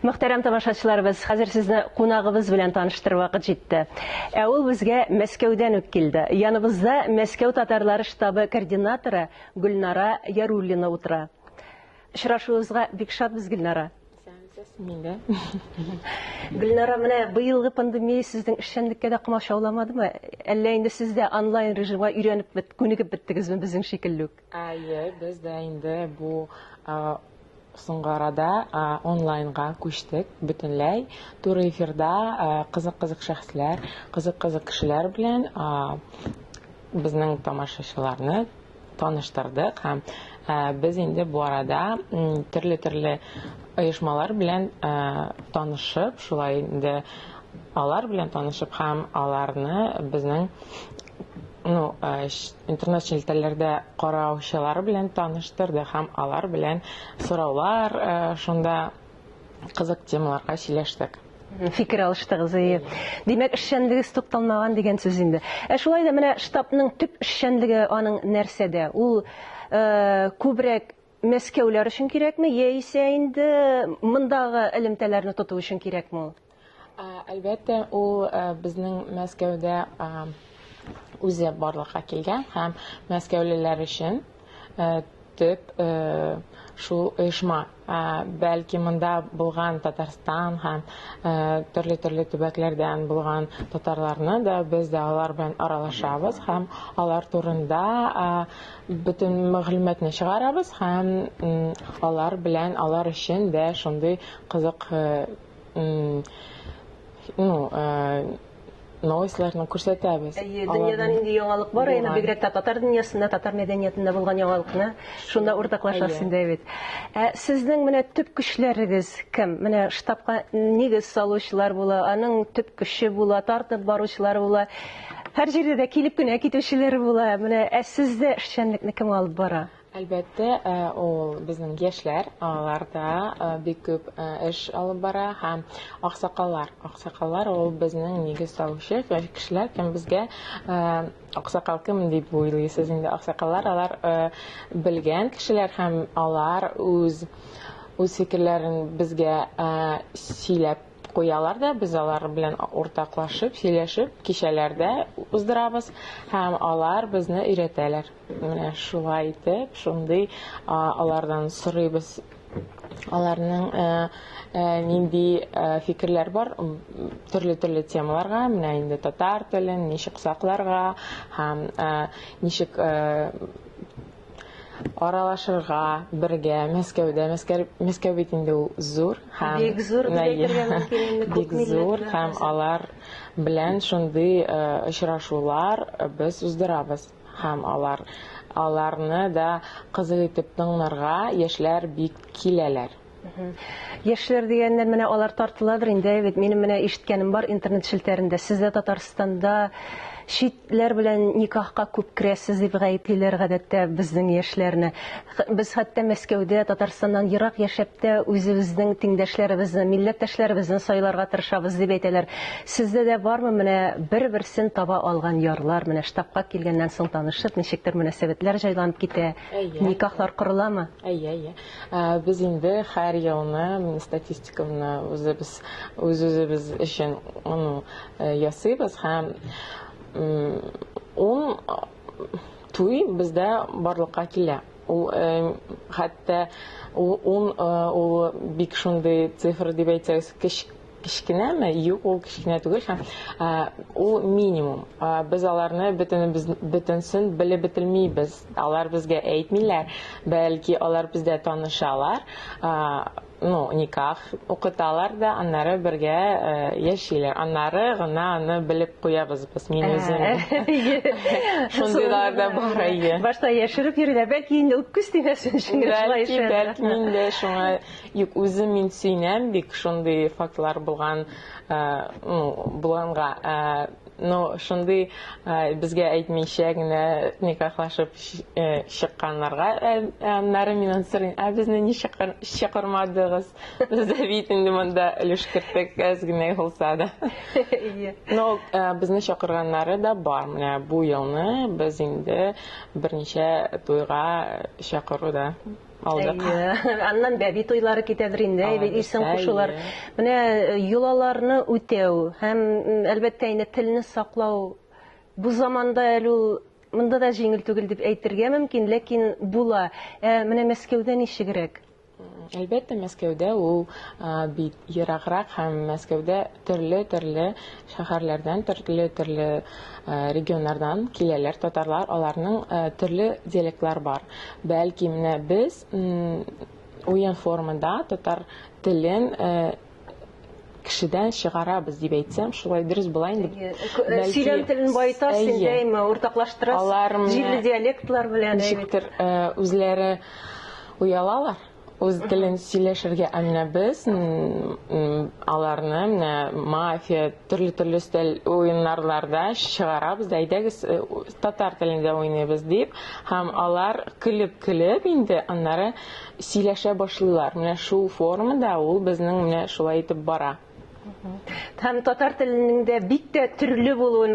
Мөхтәрәм тамашачыларыбыз, хәзер сезне кунагыбыз белән таныштырыр вакыт җитте. Ә ул безгә Мәскәүдән үк килде. Яныбызда Мәскәү татарлары штабы координаторы Гөлнара Яруллина утыра. Очрашуыбызга бик шатбыз, Гөлнара. Исәнмесез, мин дә. Гөлнара, менә быелгы пандемия сезнең эшчәнлеккә дә комачауламадымы? Әллә инде сез дә онлайн режимга өйрәнеп бет, күнегеп беттегезме безнең шикелле үк? Әйе, без дә инде бу соңгы арада онлайнга күчтек бөтенләй. Туры эфирда кызык-кызык шәхесләр, кызык-кызык кешеләр белән безнең тамашачыларны таныштырдык һәм без инде бу арада төрле-төрле оешмалар белән танышып, шулай инде алар белән танышып һәм аларны безнең ну, интернет челтәрләрдә караучылар белән таныштырды һәм алар белән сораулар шунда кызык темаларга сөйләштек. Фикер алыштыгыз, әйе. Димәк, эшчәнлегегез тукталмаган дигән сүз инде. Ә шулай да менә штабның төп эшчәнлеге аның нәрсәдә? Ул күбрәк Мәскәүләр өчен кирәкме, яисә инде мондагы элемтәләрне тоту өчен кирәкме ул? Әлбәттә, ул безнең Мәскәүдә үзе барлыкка килгән һәм мәскәүлеләр өчен төп шул оешма. Бәлки монда булган Татарстан һәм төрле-төрле төбәкләрдән булган татарларны да без дә алар белән аралашабыз һәм алар турында бөтен мәгълүматны чыгарабыз һәм алар белән алар өчен дә шундый кызык ну, новостьларны күрсәтәбез. Әйе, дөньяда нинди яңалык бар, әйе, бигрәк тә татар дөньясында, татар мәдәниятендә булган яңалыкны шунда уртаклашасыз инде бит. Ә сезнең менә төп көчләрегез кем? Менә штабка нигез салучылар була, аның төп көче була, тартып баручылар була. Һәр җирдә дә килеп кенә китүчеләр була. Менә ә сездә эшчәнлекне кем алып бара? Әлбәттә, ул безнең яшьләр, алар да бик күп эш алып бара һәм аксакаллар. Аксакаллар ул безнең нигез салучы кешеләр, кем безгә аксакал кем дип уйлыйсыз инде? Аксакаллар алар белгән кешеләр һәм алар үз үз фикерләрен безгә сөйләп куялар да, без алар белән уртаклашып, сөйләшеп, кичәләрдә уздырабыз һәм алар безне өйрәтәләр. Менә шулай итеп, шундый алардан сорыйбыз. Аларның нинди фикерләр бар төрле-төрле темаларга, менә инде татар телен ничек сакларга һәм ничек аралашырга бергә Мәскәүдә. Мәскәү, Мәскәү бит инде ул зур һәм бик зур дип әйтергә мөмкин инде, бик зур һәм алар белән шундый очрашулар без уздырабыз. Һәм алар аларны да кызык итеп тыңларга яшьләр бик киләләр. Яшьләр дигәннән, менә алар тартыладыр инде, бит минем менә ишеткәнем бар интернет челтәрендә. Сез дә Татарстанда читләр белән никахка күп керәсез дип гаеплиләр гадәттә безнең яшьләрне. Без хәтта Мәскәүдә Татарстаннан ерак яшәп тә үзебезнең тиңдәшләребезне, милләттәшләребезне сайларга тырышабыз дип әйтәләр. Сездә дә бармы менә бер-берсен таба алган ярлар, менә штабка килгәннән соң танышып, ничектер мөнәсәбәтләр җайланып китә, никахлар корыламы? Әйе, әйе. Без инде һәр елны статистиканы үзебез үз-үзебез өчен ну, ясыйбыз һәм ун туй бездә барлыкка килә. Ул хәтта ул ун ул бик шундый цифр дип әйтсәгез, кечкенәме? Юк, ул кечкенә түгел һәм ул минимум. Без аларны бөтенебез бөтенсен белеп бетермибез. Алар безгә әйтмиләр, бәлки алар бездә танышалар. Ну, никах укыталар да, аннары бергә яшиләр. Аннары гына аны белеп куябыз без, мин үзем. Шундыйлар да бар, әйе. Башта яшереп йөриләр, бәлки инде ул күз тимәсен өчен генә шулай Бәлки, бәлки мин дә шуңа, юк, үзем мин сөенәм бик шундый фактлар булган, ну, булганга. Ну, шундый безгә әйтмичә генә никахлашып чыкканнарга аннары мин аны сорыйм, ә безне ни чакырмадыгыз? Без дә бит инде монда өлеш керттек, әз генә булса да. Ну, безне чакырганнары да бар. Менә бу елны без инде берничә туйга чакыру да. алдык. Әйе. Аннан бәби туйлары китәдер инде, әйбәт исем кушулар. Менә йолаларны үтәү һәм, әлбәттә, инде телне саклау бу заманда әле ул монда да җиңел түгел дип әйтергә мөмкин, ләкин була. Ә менә Мәскәүдә ничегрәк? Әлбәттә, Мәскәүдә ул бит ераграк һәм Мәскәүдә төрле-төрле шәһәрләрдән, төрле-төрле регионнардан киләләр татарлар, аларның төрле диалектлар бар. Бәлки, менә без уен формада татар телен кешедән чыгарабыз дип әйтсәм, шулай дөрес була инде. Сөйләм телен баетасыз инде, әйме, уртаклаштырасыз җирле диалектлар белән. Ничектер үзләре оялалар үз телен сөйләшергә, ә менә без аларны менә мафия, төрле-төрле өстәл уеннарларда чыгарабыз да, әйдәгез татар телендә уйныйбыз дип, һәм алар көлеп-көлеп инде аннары сөйләшә башлыйлар. Менә шул формада ул безнең менә шулай итеп бара. Һәм татар теленең дә бик тә төрле булуын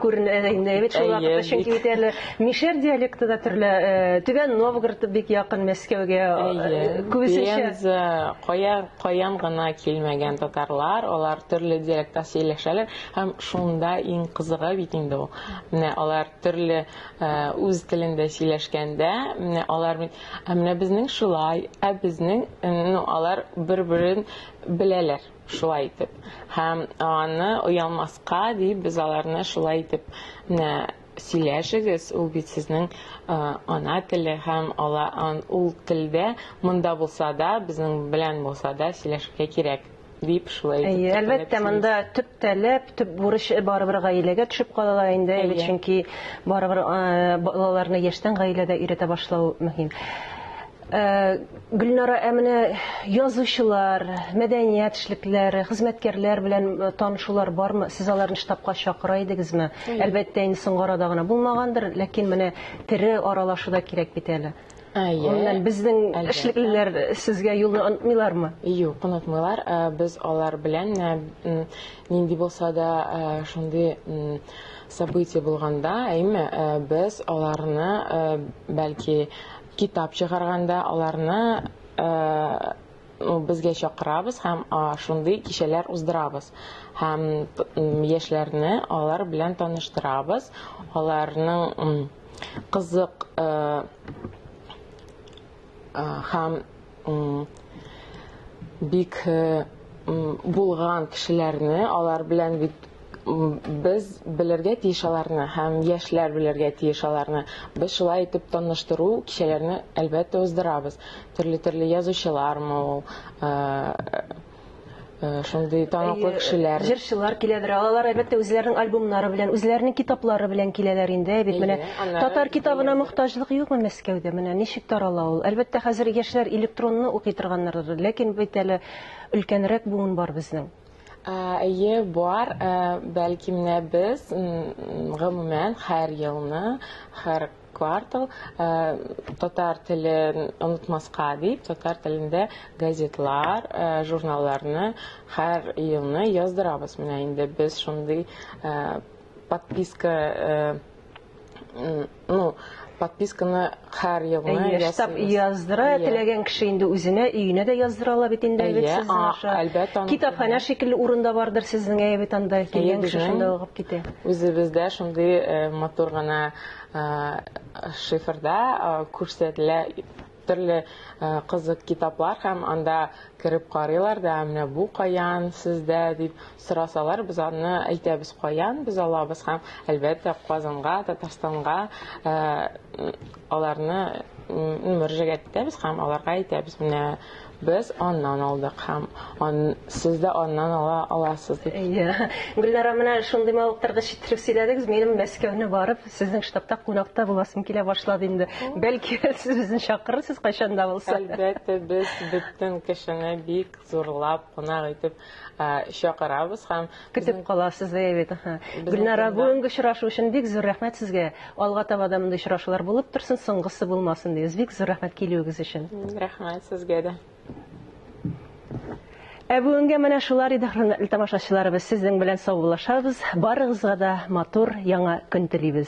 күренә инде. Бит шул вакытта, чөнки бит әле мишәр диалекты да төрле. Түбән Новгород бик якын Мәскәүгә. Күбесенчә Пенза, кая, каян гына килмәгән татарлар, алар төрле диалектта сөйләшәләр һәм шунда иң кызыгы бит инде ул. Менә алар төрле үз телендә сөйләшкәндә, менә алар бит, ә менә безнең шулай, ә безнең, ну, алар бер-берен беләләр шулай итеп. Һәм аны оялмаска дип без аларны шулай итеп менә сөйләшегез, ул бит сезнең ана теле һәм ала, ул телдә монда булса да, безнең белән булса да сөйләшергә кирәк дип шулай итеп. Әйе, әлбәттә, монда төп таләп, төп бурыч барыбер гаиләгә төшеп кала инде, әйе, чөнки барыбер балаларны яшьтән гаиләдә өйрәтә башлау мөһим. Гөлнара, ә менә язучылар, мәдәният эшлеклеләре, хезмәткәрләр белән танышулар бармы? Сез аларны штабка чакыра идегезме? Әлбәттә, инде соңгы арада гына булмагандыр, ләкин менә тере аралашу да кирәк бит әле. Әйе. Гомумән, безнең эшлеклеләр сезгә юлны онытмыйлармы? Юк, онытмыйлар. Без алар белән нинди булса да шундый событие булганда, әйме, без аларны бәлки китап чыгарганда аларны безгә чакырабыз һәм шундый кичәләр уздырабыз. Һәм яшьләрне алар белән таныштырабыз. Аларның кызык һәм бик булган кешеләрне алар белән бит без белергә тиеш аларны һәм яшьләр белергә тиеш аларны. Без шулай итеп таныштыру кичәләрне әлбәттә уздырабыз. Төрле-төрле язучылармы ул, шундый таныклы кешеләр. Җырчылар киләдер. Алар әлбәттә үзләренең альбомнары белән, үзләренең китаплары белән киләләр инде бит. Менә татар китабына мохтаҗлык юкмы Мәскәүдә? Менә ничек тарала ул? Әлбәттә, хәзер яшьләр электронны укый торганнардыр, ләкин бит әле өлкәнрәк буын бар безнең. Әйе, бар. Бәлки менә без гомумән һәр елны, һәр квартал татар телен онытмаска дип, татар телендә газетлар, журналларны һәр елны яздырабыз. Менә инде без шундый подписка ну, подписканы һәр елны Әйе, штаб яздыра, теләгән кеше инде үзенә, өенә дә яздыра ала бит инде әйбәт сезнең аша. Әлбәттә. Китапханә шикелле урында бардыр сезнең әйбәт анда, килгән кеше шунда укып китә. Үзебездә шундый матур гына шифрда күрсәтелә төрле кызык китаплар һәм анда кереп карыйлар да, менә бу каян сездә дип сорасалар, без аны әйтәбез каян без алабыз һәм әлбәттә Казанга, Татарстанга аларны мөрәҗәгать итәбез һәм аларга әйтәбез, менә без аннан алдык һәм сез дә аннан ала аласыз дип. Әйе. Гөлнара, менә шундый мавыктыргыч иттереп сөйләдегез. Минем Мәскәүне барып, Сезнең штабта кунакта буласым килә башлады инде. Бәлки, сез безне чакырырсыз кайчан да булса. Әлбәттә, без бөтен кешене бик зурлап кунак итеп чакырабыз һәм көтеп каласыз, әйе бит. Гөлнара, бүгенге очрашу өчен бик зур рәхмәт сезгә. Алга таба да мондый очрашулар булып торсын, соңгысы булмасын дибез. Бик зур рәхмәт килүегез өчен. Рәхмәт сезгә дә. Ә бүгенгә менә шулар иде, хөрмәтле тамашачыларыбыз. Сезнең белән саубуллашабыз. Барыгызга да матур яңа көн телибез.